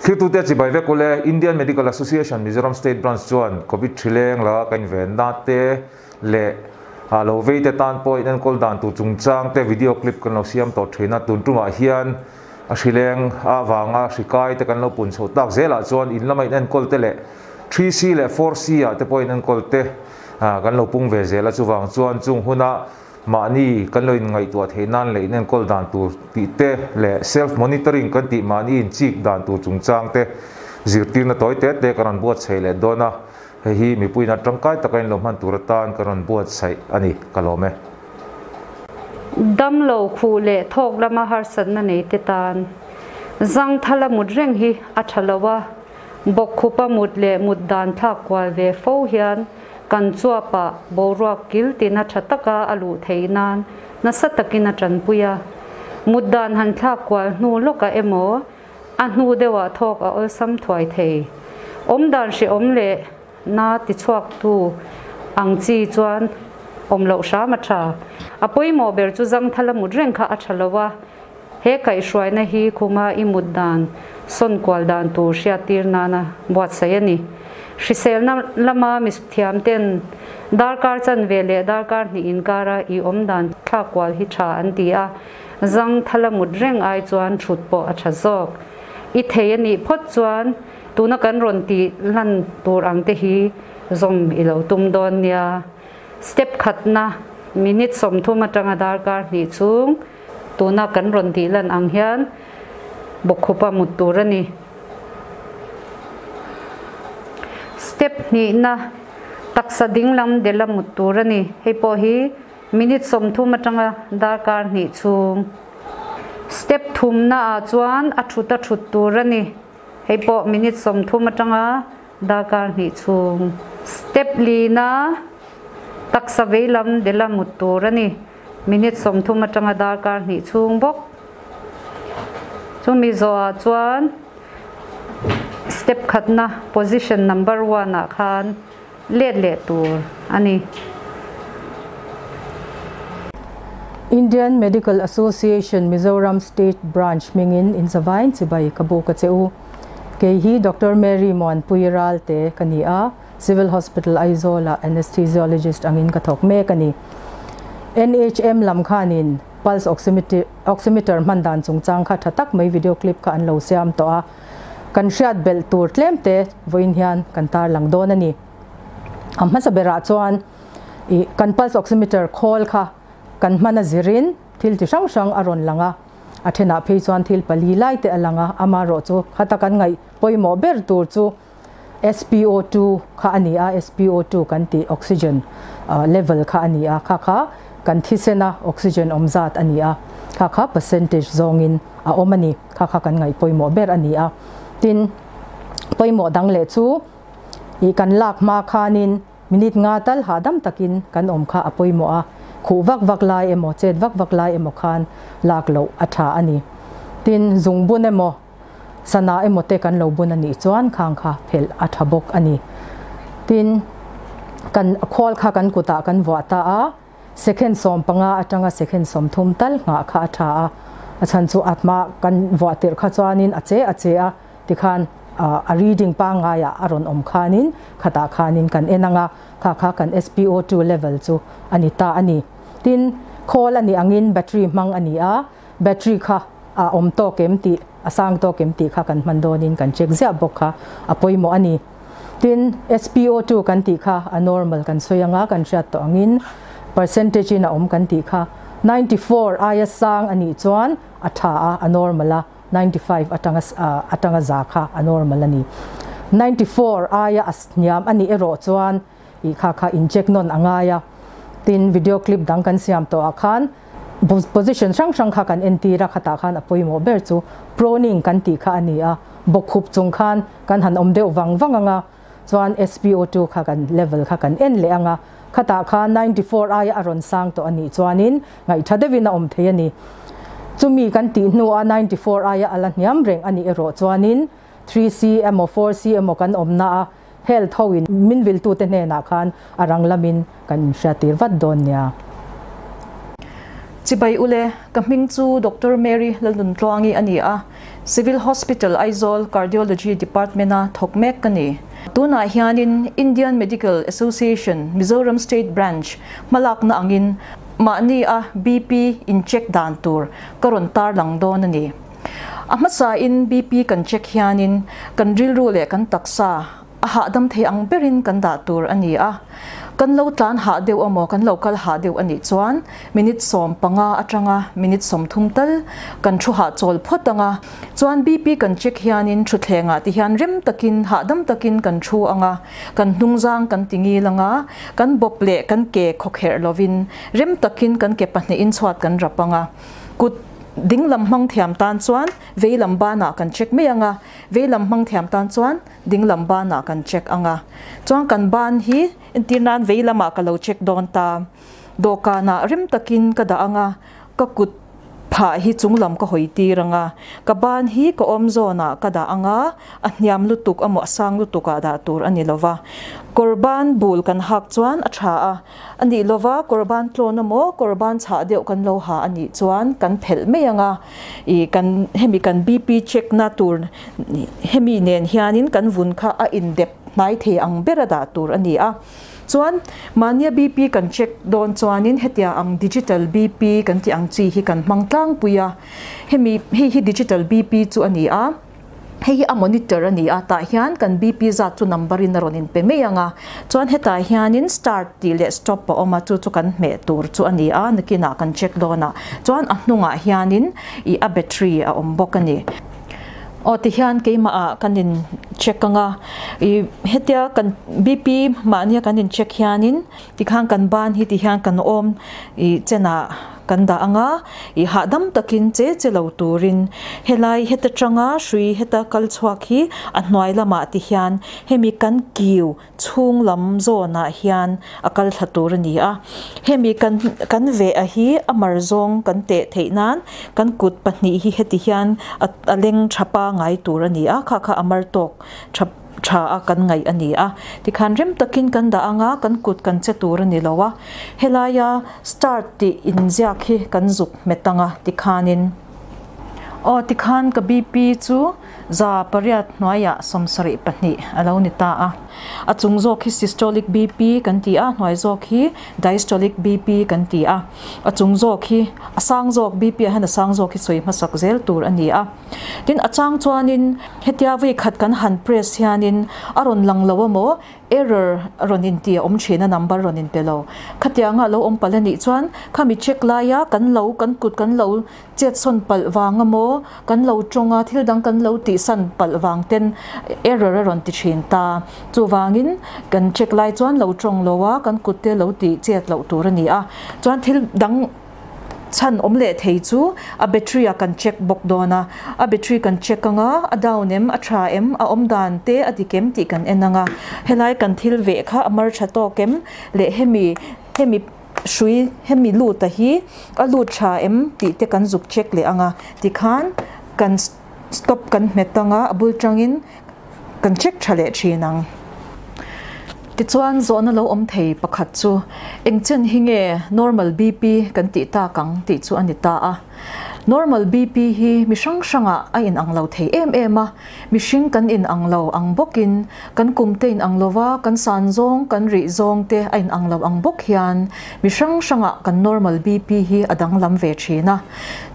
Thlirtute chibai vek ule, Indian Medical Association Mizoram State Branch chuan Covid hrileng laka ka invenna te leh lo vei te tan pawh inenkawl dan tur chungchang te video clip kan lo siam tawh thin a, tun tumah hian a hrileng avanga hri kai te kan lo pun chhoh tak zelah chuan in lama inenkawl te leh 3C leh 4C ah te pawh inenkawl te kan lo pung ve zel a, chuvang chuan chung huna Mahni kan lo inngaihtuah theih nan leh inenkawl dan tur tih te leh self monitoring kan tih mahni inchik dan tur chungchang te zirtirna tawi te te kan rawn buatsaih leh dawn a, hei hi mipuiin a tangkai taka inlo hman tur atan kan rawn buatsaih a ni, ka lawm e. Damlo khuh leh thawk lama harsatna nei te tan zangthala mut reng hi a tha lo a, bawkkhupa mut leh mut dan thlak kual ve fo hian Kan chuapah boruak kil tina tha taka a luh theih nan nasa takin a tanpui a. Mut dan han thlak kual hnu lawkah emaw a hnu deuhah thawk a awlsam thuai thei. Awm dan hrehawm leh na tichhuaktu ang chi chuan awm loh hram a tha. A pawimawh ber chu zangthala mut reng kha a tha lo a. He kaihhruaina hi khuma i mut dan sawn kual dan tur hriattir nana buatsaih a ni. Hriselna lama mithiam ten darkar chanve leh darkar hnih inkara i awm dan thlak kual hi tha an ti a, zang thala mut reng ai chuan thut pawh a tha zawk. I thei a nih phawt chuan tuna kan rawn tih lan tur ang te hi zawm i lo tum dawn nia. Step khatna minute 30 atanga darkar hnih chhung Tuna kan rawn tih lan ang hian bawkkhupa mut tur a ni. Step hnihna, taksa dinglam dela mut tur a ni. Hei pawh hi minute 30 atanga darkar hnih chhung. Step thumna ah chuan a thut a thut tur a ni. Hei pawh minute 30 atanga darkar hnih chhung. Step lina, taksa veilam dela mut tur a ni. Minute 30 atanga darkar hnih chhung bawk. Chumi zawhah chuan step khatna position number one ah khan let leh tur a ni. Indian Medical Association Mizoram State Branch hmingin inzavain chibai ka buk a che u. Kei hi Doctor Mary Muanpui Ralte ka ni a. Civil Hospital Aizawl-ah Anesthesiologist angin ka thawk mek a ni. NHM lam khanin Pulse Oximeter hman dan chungchang kha tha tak mai video clip kha an lo siam tawh a, kan hriat belh tur tlem te vawiin hian kan tarlang dawn a ni. A hmasa berah chuan ih kan Pulse Oximeter khawl kha kan hman a zirin thil chi hrang hrang a rawn lang a, a thenah phei chuan thil pali lai te a lang a, amaherawhchu khata kan ngaih pawimawh ber tur chu SPO2 kha a ni a, SPO2 kan tih oxygen level kha a ni a, kha kha kan thisena oxygen awm zat a ni a, kha kha percentage zawngin a awm a ni, kha kha kan ngaih pawimawh ber a ni a. Tin, pawimawh dang leh chu ih kan lak hma khanin minute nga tal hahdam takin kan awm kha a pawimawh a, khuh vak vak lai emaw chet vak vak lai emaw khan lak loh a tha a ni. Tin, zungbun emaw Sana emaw te kan lo bun a nih chuan khang kha phelh a tha bawk a ni. Tin, kan khawl kha kan kutah kan vuah ta a, second 15 atanga second 30 tal nghah kha a tha a, a chhan chu a hma kan vuah tirh kha chuanin a che a che a, tikhan a reading pangaiah a rawn awm khanin khatah khanin kan en ang a, kha kha kan SPO2 level chu a ni ta a ni. Tin, khawl a nih angin battery hmang a ni a, Battery kha a awm tawk em tih, a sang tawk em tih kha kan hman dawnin kan check ziah bawk kha a pawimawh a ni. Tin, SPO2 kan tih kha a normal kan sawi anga kan hriat tawh angin percentage in a awm kan tih kha 94 aia sang a nih chuan a tha a, a normal a, 95 atanga atanga za kha a normal a ni. 94 aia a hniam a nih erawh chuan ih kha kha in check nawn a ngai a. Tin, video clip dang kan siam tawh ah khan Position hrang hrang kha kan entir a, khatah khan a pawimawh ber chu proning kan tih kha a ni a, bawkkhup chung khan kan han awm deuh vang vang ang a, chuan SPO2 kha kan level kha kan en leh ang a, khatah khan 94 aia a rawn sang tawh a nih chuanin ngaihtha deuhin a awm thei a ni. Chumi kan tih hnuah 94 aia a la hniam reng a nih erawh chuanin 3C emaw 4C emaw kan awmna a Health ho in min viltute hnenah khan a rang lamin kan inhriattir vat dawn nia. Chibai ule, ka hming chu Doctor Mary Lalnuntluangi a ni a. Civil Hospital Aizawl Cardiology Department-a thawk mek ka ni. Tunah hianin Indian Medical Association Mizoram State Branch hmalakna angin mahni a BP in check dan tur ka rawn tarlang dawn a ni. A hmasain BP kan check hianin kan rilru leh kan taksa a hahdam thei ang berin kan dah tur a ni a. Kan lo tlan hah deuh amaw kan lo kal hah deuh a nih chuan minute 15 atanga minute 30 tal kan thu hahchawl phawt anga. Chuan BP kan check hianin thutthlengah ti hian rem takin hahdam takin kan thu anga, kan hnungzang kan ti ngil anga, kan bawp leh kan ke khawkherh lovin rem takin kan ke pahnihin chhuat kan rap anga. Kut dinglam hmang thiam tan chuan veilam banah kan check mai anga, veilam hmang thiam tan chuan dinglam banah kan check anga. Chuan kan ban hi entir nan veilamah ka lo check dawn ta. Dawhkanah rem takin ka dah anga, ka kut phah hi chunglam ka hawi tir anga, ka ban hi ka awm zawnah ka dah anga, a hniam lutuk amaw a sang lutuk ah dah tur a ni lova. Kawr ban bul kan hak chuan a tha a, a nih lova kawr ban tlawn amaw kawr ban chhah deuh kan lo ha a nih chuan kan phelh mai anga, ih kan hemi kan BP check na tur hemi nen hianin kan vun kha a indep hnai thei ang bera dah tur a ni a. Chuan mahnia BP kan check dawn chuanin hetia ang digital BP kan tih ang chi hi kan hmang tlangpui a, hemi hei hi digital BP chu a ni a, hei hi a monitor a ni a, tah hian kan BP zat chu number in a rawn inpe mai ang a, chuan hetah hianin start tih leh stop a awm a, chu chu kan hmeh tur chu a ni a, nakinah kan check dawn a, chuan a hnungah hianin ih a battery a awm bawk a ni. Aw tihian keimah ah kan in check anga ih hetia kan BP mahnia kan in check hianin tikhan kan ban hi tihian kan awm ih chenah kan dah anga ih hahdam takin che che lo turin helai heta tanga hrui heta kal chhuak hi a hnuai lamah tihian hemi kan kiu chhung lam zawnah hian a kal thla tur a ni a, hemi kan kan veh a hi a mar zawng kan teh theih nan kan kut pahnih hi heti hian a a leng tha pangai tur a ni a, kha kha a mar tawk tha tha a kan ngaih a ni a, tikhan rem takin kan dah anga kan kut kan che tur a ni lo a, helaia start tih inziak hi kan zuk hmet anga tikhanin. Aw tikhan ka BP chu 800 hnuaiah 72 a lo ni ta a. A chung zawk hi systolic BP kan ti a, hnuai zawk hi diastolic BP kan ti a. A chung zawk hi a sang zawk BP ah hian a sang zawk hi sawi hmasak zel tur a ni a. Tin a chang chuanin hetia vawi khat kan han press hianin a rawn lang lo amaw Error rawn in ti a awm thin a number rawn in pe lo. Khatianga lo awm palh a nih chuan khami check laia kan lo kan kut kan lo chet sawn palh vang amaw kan lo tawng a thil dang kan lo tihsan palh vang ten error a rawn ti thin ta. Chuvangin kan check lai chuan lo tawng lo a kan kut te lo tih chet loh tur a ni a. Chuan thil dang Chhan awm leh thei chu a battery a kan check bawk dawn a, a battery kan check anga a down em, a tha em, a awm dan te a dik em tih kan en anga, helai kan thil veh kha a mar tha tawk em leh hemi hemi hrui hemi lut a hi a lut tha em tih te kan zuk check leh anga tikhan kan stop kan hmet anga a bul tangin kan check tha leh thin ang. Tichuan zawhna lo awm thei pakhat chu eng chen hi nge normal BP kan tih tak ang tih chu a ni ta a. Normal BP hi mi hrang hrangah a in ang lo thei em em a, mihring kan in ang lo ang bawkin kan kum te in ang lo va, kan san zawng kan rih zawng te a in ang lo ang bawk hian mi hrang hrangah kan normal BP hi a danglam ve thin a.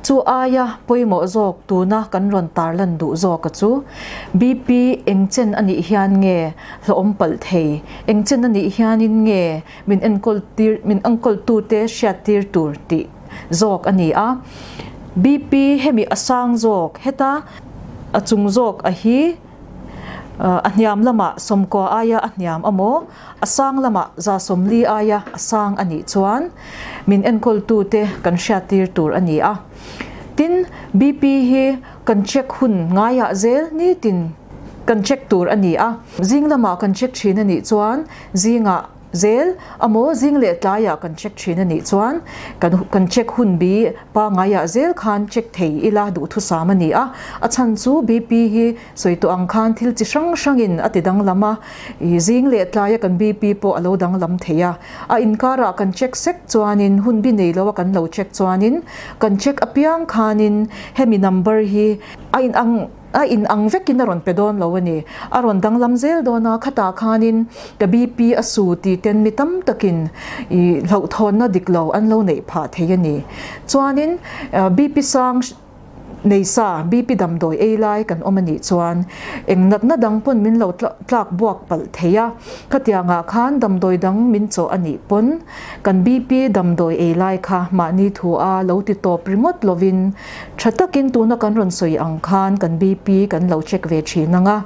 Chu aia pawimawh zawk tuna kan rawn tarlan duh zawka chu BP eng chen a nih hian nge hlawhawm palh thei, eng chen a nih hianin nge min enkawl tir min enkawl tute hriat tir tur tih zawk a ni a. BP hemi a sang zawk heta a chung zawk a hi a hniam lamah 90 aia a hniam amaw a sang lamah 140 aia a sang a nih chuan min enkawl tute kan hriat tir tur a ni a. Tin, BP hi kan check hun ngaiah zel nitin kan check tur a ni a. Zing lamah kan check thin a nih chuan zingah. Zel amaw zing leh tlaiah kan check thin a nih chuan kan kan check hun bi pangaiah zel khan check thei ila duhthusam a ni a. A chhan chu BP hi sawi tawh ang khan thil chi hrang hrangin a ti danglam a, i zing leh tlaia kan BP pawh a lo danglam thei a. A inkarah kan check sek chuanin hun bi nei loa kan lo check chuanin kan check apiang khanin hemi number hi a inang A in ang vekin a rawn pe dawn lo a ni. A rawn danglam zel dawn a, khatah khanin ka BP a su tih ten mi tam takin i hlauhthawnna dik lo an lo neih phah thei a ni. Chuanin BP sang nei sa, BP damdawi ei lai kan awm a nih chuan eng natna dang pawn min lo tlak buak palh thei a. Khatiangah khan damdawi dang min chawh a nih pawn kan BP damdawi ei lai kha mahni thu a lo ti tawp ringawt lovin Tha takin tuna kan rawn sawi ang khan kan BP kan lo check ve thin ang a,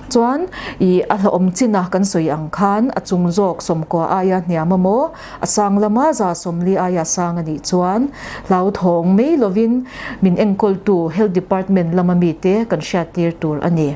chuan i a hlauhawm china kan sawi ang khan a chung zawk sawmkua aia hniam a maw, a sang lama za sawmli aia sang a nih chuan hlauthawng mai lovin min enkawltu Health Department lama mite kan hriattir tur a ni.